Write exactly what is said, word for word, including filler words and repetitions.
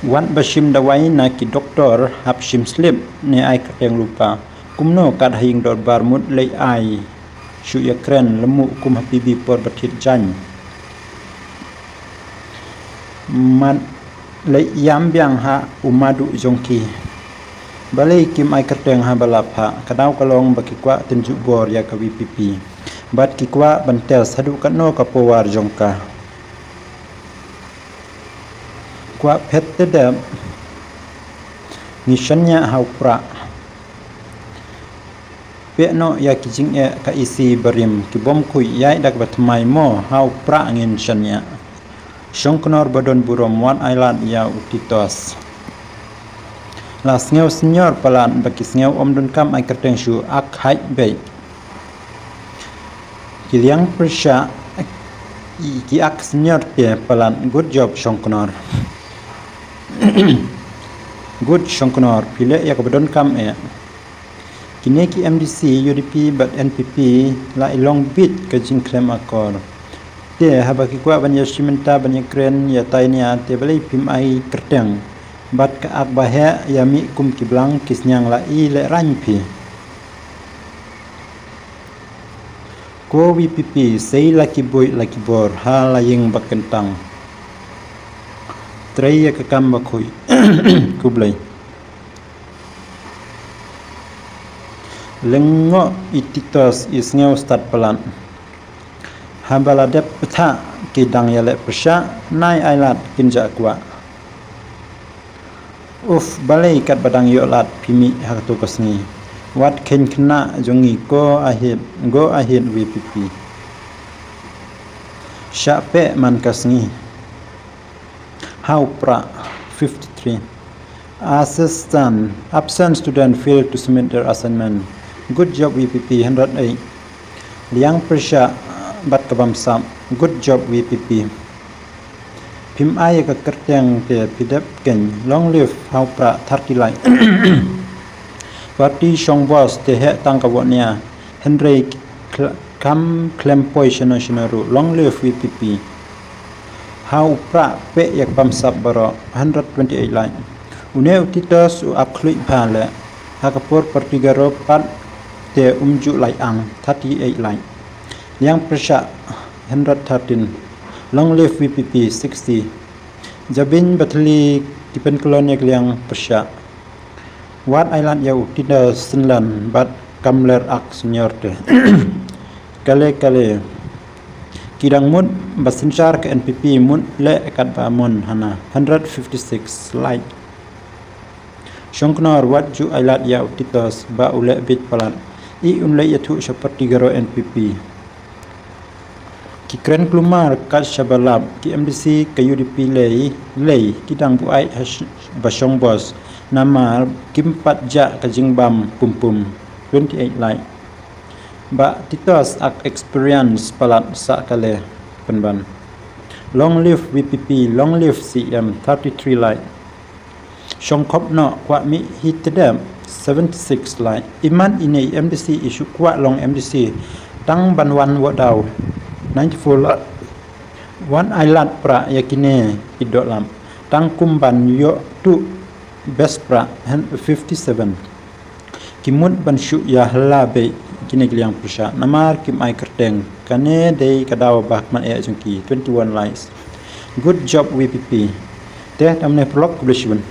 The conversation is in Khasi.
Wat ba shim dawai na ki doktor hap shim slip ne ai kyrteng lypa. Kumno kat ha ïing dorbar mut lei ai shu ïakren lemu kum ha P B por ba thied jaiñ. Mat lei ïam biang ha u madu jong ki. Balei kim ai kyrteng ha ba lap ha ka daw ka long ba ki kwah tynjuh bor ïa ka V P P. Bad ki kwah ban test haduh katno ka power jong ka. Kwah phet te dep ngi shaniah ha u prah. Peh noh ïa ki jingeh ka E C barim ki bym khuid ïaid da kaba thymmai mo ha u prah ngin shaniah. Shongknor ba don burom wat ai lad ïa u Titos. La sngew senior palat ba ki sngew ym donkam ai kyrteng shuh ak hait beit. Ki liang pyrshah ki ak senior te palat good job Shongknor. Good Shongknor phi leh ïa kaba donkam eh. Kine ki M D C, U D P bad N P P la i long bit ka jingkhlem akor. Te haba ki kwah ban ïa shim bynta ban ïa kren ïa tai nia te balei phim ai kyrteng. Bad ka ak ba heh ïa mih kum ki blang ki sniang la i leh rang phi. Ko V P P sei la ki buit la ki bor ha la ïing ba kyntang. Trei ïa ka kam ba khuid. Khublei. Lyngngoh i Titos i sngew stad palat. Haba la dep pyrthah ki dang ïaleh pyrshah nai ai lad kin jah kwah. Uf balei kat ba dang ïoh lad phi mih ha kato ka sngi. Wat kheiñ khynnah jong ngi ko ahit go ahit V P P. Shah peh man ka sngi. Ha u prah fifty-three. Assistant, absent student failed to submit their assignment. Good job V P P, hundred eight. Liang pyrshah bad ka bamsap. Good job V P P. Phim ai ka kyrteng te phi dep keiñ. Long live ha u prah thirty like. Party shong boss te heh tang ka vote nia. Hynrei kham khlem poi shano shano ruh. Long live V P P. Ha u prah peh ïa ka bamsap baroh hundred twenty-eight like. Une u Titos u ap khluit bha leh. Ha ka por party Garo pat te um ju lai ang thirty-eight like. Liang pyrshah hundred thirteen. Long live V P P sixty. Jabin batli ki pynklon ïa ka liang pyrshah. Wat ai lad ïa u Tinder Synlan bad kam ler ak senior te. Kale kale. Ki dang mut ba synshar ka N P P mut leh katba mon hana hundred fifty-six like. Shongknor wat ju ai lad ïa u Titos ba u leh bit palat. I un leh ïathuh sha party Garo N P P. Ki kren klumar kat shaba lap ki M D C ka U D P lei lei ki dang buaid ha ba shong boss namar kim pat jah ka jingbam pumpum twenty-eight like. Ba Titos ak experience palat sa kale pynban. Long live V P P, long live C M thirty-three like. Shongkhop noh kwah mih hi tedep seventy-six lai. Imat ine i M D C i shu kwah long M D C tang ban wan wadaw ninety-four lai. Wan ai lad prah ïa kine i doh lap tang kum ban ïoh tu best prah fifty-seven. Ki mut ban shu ïa hala beit kine ki liang pyrshah namar kim ai kyrteng. Kane dei ka daw ba man eh jong ki twenty-one likes. Good job V P P. Te tam ne paralok khublei shibun.